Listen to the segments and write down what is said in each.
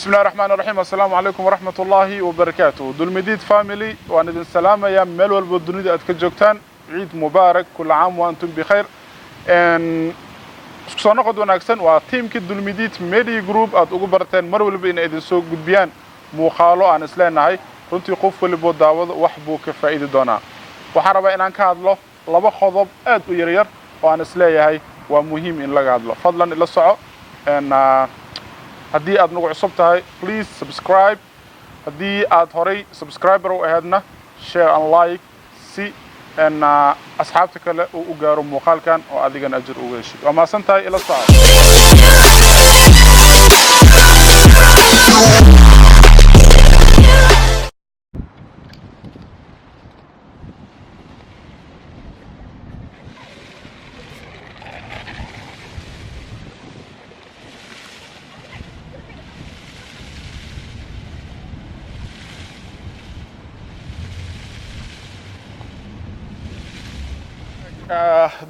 Bismillahi raxmaani raxiim. Assalaamu calaykum waraxmat ullaahi wabarakaatuh. Dulmidiid family, waan idin salaamayaa meel walbo dunida aad ka joogtaan. Ciid mubaarak, كل عام وأنتم بخير. Isku soo noqod wanaagsan. Waa tiimkii Dulmidiid Media Group aad ugu barateen mar walba inay idin soo gudbiyaan muuqaalo aan isleenahay runtii qof waliboo daawado wax buu ka faa'idi doonaa. Waxaan rabaa inaan ka hadlo laba qodob aad u yaryar oo aan isleeyahay waa muhiim in laga hadlo. Fadlan ila soco. Haddii aad nagu cusub tahay, please subscribe. Haddii aad horay subscriber u ahaydna, share and like si asxaabta kale uu u gaaro muuqaalkan oo adigana ajir uga heshid. Waa mahadsan tahay, ila soco.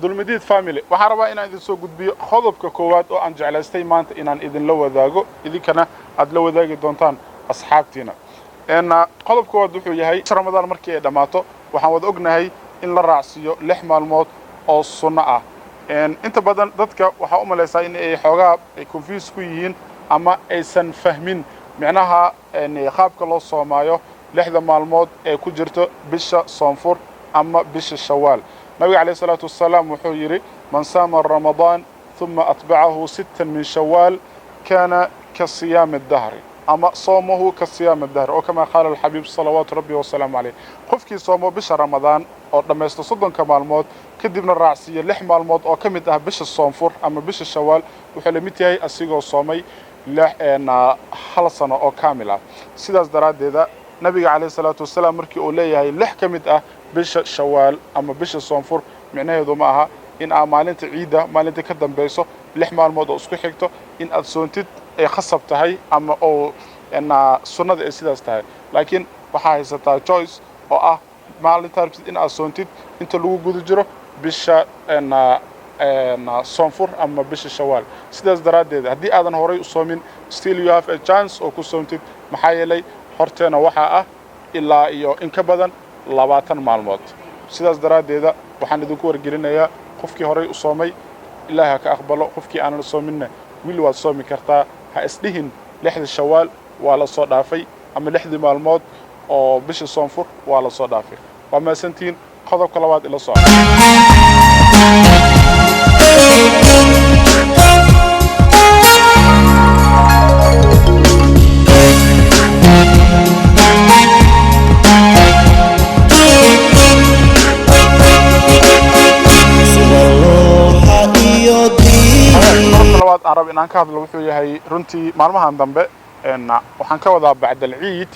Dulmidiid family, waxaan rabaa inaan idin soo gudbiyo qodobka koowaad oo aan jeclaystay maanta inaan idinla wadaago, idinkana aad la wadaagi doontaan asxaabtiina. Qodob koowaad wuxuu yahay, Ramadaan markii ay dhammaato, waxaan wada ognahay in la raacsiiyo 6 maalmood oo sunno ah. Inta badan dadka waxaa u malaysaa in ay xoogaa ay confuse ku yihiin ama aysan fahmin micnaha qaabka loo soomaayo 6da maalmood ee ku jirto bisha Soonfur ama bisha Shawaal. Nabiga عليه الصلاة والسلام wuxuu yidhi: "من صام رمضان ثم أتبعه ستا من شوال كان كصيام الدهر" ama صومه كصيام الدهر oo كما قال الحبيب صلوات ربي وسلامه عليه. Qofkii soomo bisha Ramadaan oo dhammaysto 30ka maalmood, kadibna raacsiiya 6 maalmood oo ka mid ah bisha Soonfur ama bisha Shawaal, wuxuu la mid yahay asigoo soomay hal sano oo kaamil ah. Sidaas daraaddeeda, nabiga عليه الصلاة والسلام markii uu leeyahay lix ka mid ah bisha Shawaal ama bisha Soonfur, micnaheedu ma aha in aa maalinta ciidda, maalinta ka dambayso, 6 maalmood oo isku xigto in aad soontid ay khasab tahay ama oo sunnada ay sidaas tahay, laakiin waxaa haysataa choice oo ah maalinta rabtid in aad soontid inta lagu guda jiro bisha Soonfur ama bisha Shawaal. Sidaas daraaddeed, haddii aadan horay u soomin, still you have a chance oo ku soontid, maxaa yeelay horteena waxaa ah ilaa iyo in ka badan 20 maalmood. Sidaas daraaddeeda, waxaan idinku wargelinayaa, qofkii horay u soomay, Ilaahi ha ka aqbalo. Qofkii aanan soominna, wili waad soomi kartaa. Ha isdhihin 6da Shawaal waa la soo dhaafay ama 6dii maalmood oo bisha Soonfur waa la soo dhaafay. Waa mahadsantihiin. Qodobka labaad ila soco. Sida looxa iyo Qodobka labaad aan rab inaan ka hadlo wuxuu yahay, runtii maalmahan dambe, waxaan ka wadaa bacdal ciid,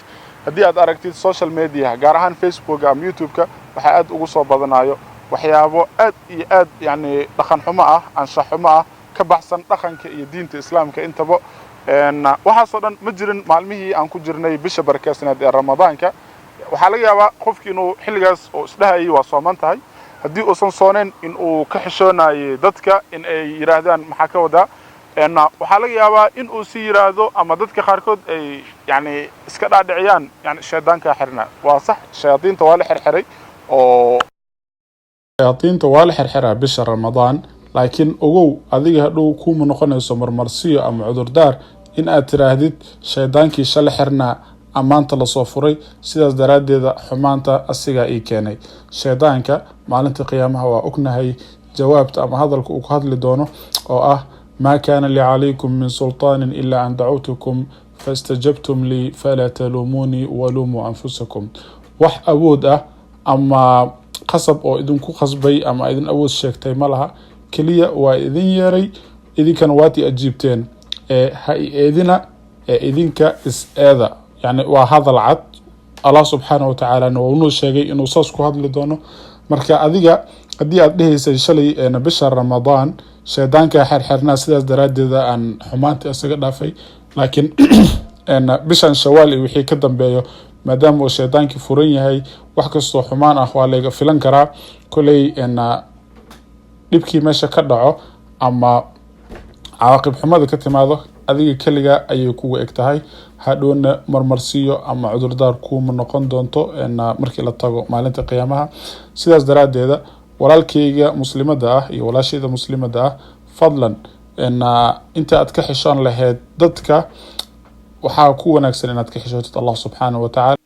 haddii aad aragtid social media, gaar ahaan Facebook ama YouTube-ka, waxaa aad ugu soo badanayo waxyaabo aad iyo aad yani dhaqan xumo ah, anshax xumo ah, ka baxsan dhaqanka iyo diinta Islaamka intaba. Waxaasoo dhan ma jirin maalmihii aan ku jirnay bisha barakaysnayd ee Ramadaanka. Waxaa laga yaabaa qofki inuu xilligaas oo isdhahayay waa sooman tahay, haddii uusan soonayn in uu ka xishoonayay dadka in ay yidhaahdaan maxaa ka wadaa. Waxaa laga yaabaa in uu si yidhaahdo ama dadka qaarkood ay yani iska dhaadhiciyaan yani shaydaankaa xirna. Waa sax, shayaadiinta waa la xirxiray oo shayaadiinta waa la xirxiraa bisha Ramadaan, laakiin ogow, adiga hadhow kuma noqonayso marmarsiyo ama cudurdaar in aad tiraahdid shaydaankii shala xirnaa ammaanta lasoo furay, sidaas daraaddeeda xumaanta asigaa ii keenay. Shaydaanka maalinta qiyaamaha waa ognahay jawaabta ama hadalka uu ku hadli doono oo ah: "ما كان لي عليكم من سلطان إلا أن دعوتكم فاستجبتم لي فلا تلوموني ولوموا أنفسكم." Wax awood ah ama qasab oo idinku khasbay ama idin awood sheegtay ma laha, keliya waa idin yeeray, idinkana waad i ajiibteen, ee ha i eedina ee idinka is eeda. Yani waa hadal cad. Allah subxaana wa tacaalana waa unoo sheegay inuu saas ku hadli doono. Marka adiga haddii aad dhehaysay shalay bisha Ramadaan shaydaanka xerxernaa, sidaas daraaddeeda aan xumaanta isaga dhaafay, laakiin bishan Shawaal iyo wixii ka dambeeyo, maadaama uu shaydaankii furan yahay, wax kastoo xumaan ah waa layga filan karaa, koley dhibkii meesha ka dhaco ama cawaaqib xumada ka timaado, adiga keliga ayay kuga eg tahay. Hadhowna marmarsiyo ama cudurdaar kuuma noqon doonto markii la tago maalinta qiyaamaha. Sidaas daraaddeeda, walaalkeyga muslimada ah iyo walaashayda muslimada ah, fadlan, inta aad ka xishoon lahayd dadka, waxaa ku wanaagsan inaad ka xishootid Allah subxaanahu wa tacala.